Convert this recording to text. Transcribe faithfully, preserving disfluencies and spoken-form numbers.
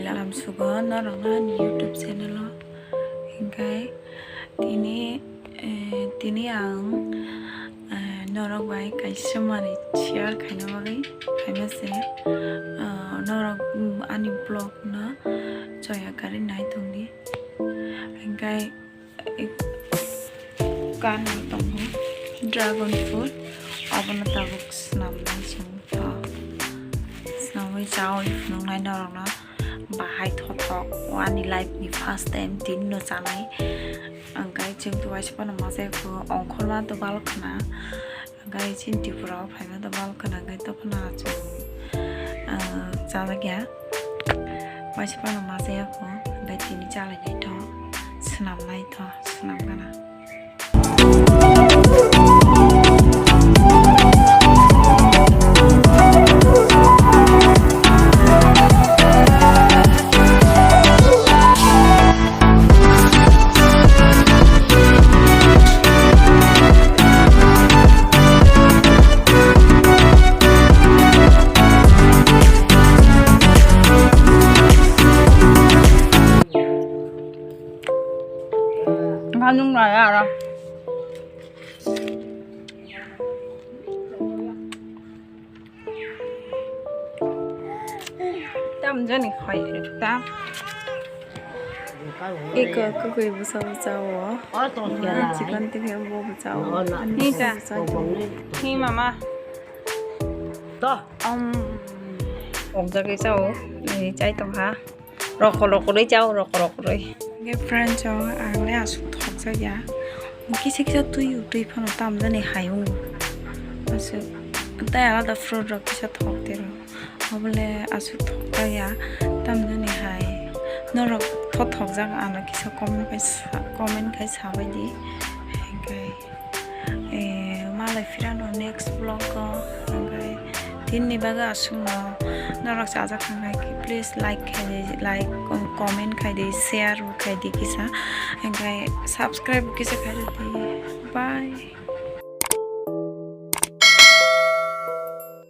Lamsugo norokno ani YouTube channel o. Hinkhe tini, eh, tini ang, eh, norok bai kaisa manwi share khaina bagwi khaima se, ah, norok, mm, ani vlog no choya karwi nai tongdi. Hinkhe Kan tongo dragon fruit, abono tabuk swnamnai chwng tho. Swnamwi chaui phunuknai norokno bahai thothok, o ani life ni first time tini no chanai. Ang kai chwng to waisa phano masa ongkhorma to bal khna. Ang kai chini Tripura o phaima to bal khna, ang kai to phano achuk, ah, chajakya. Waisa phano masa yakho, ang kai tini chalainai tho, swnamnai tho, swnam gana. Ganung raya ara. Tam jani khai ta. Iko kukui busa busa o. Chicken tikhe bo busa o. Ani busa busa o. Hi mama. To. Om. Om jagui sa o. Ni chai tong ha. Rokho rokho rwi chao, rokho rokho rwi. Hwnkhe friends, o ang le aswk thokjak ya. Kisa kisa twi, twi phano tamjani hai wngo. Aswk tei alada fruit rok kisa thok tero. Obole aswk thokjak ya. Tamjani hai. Norok pho thokjak ano kisa comment khai sa, comment khai sabai di. Hwnkhe. Eh, malai phirano next vlog o, hwnkhe tini bagwi aswkno norok chajak kha hwnkhe please like khai di, like, comment khai di, share bo khai di kisa, hwnkhe subscribe bo kisa khai di. Bye.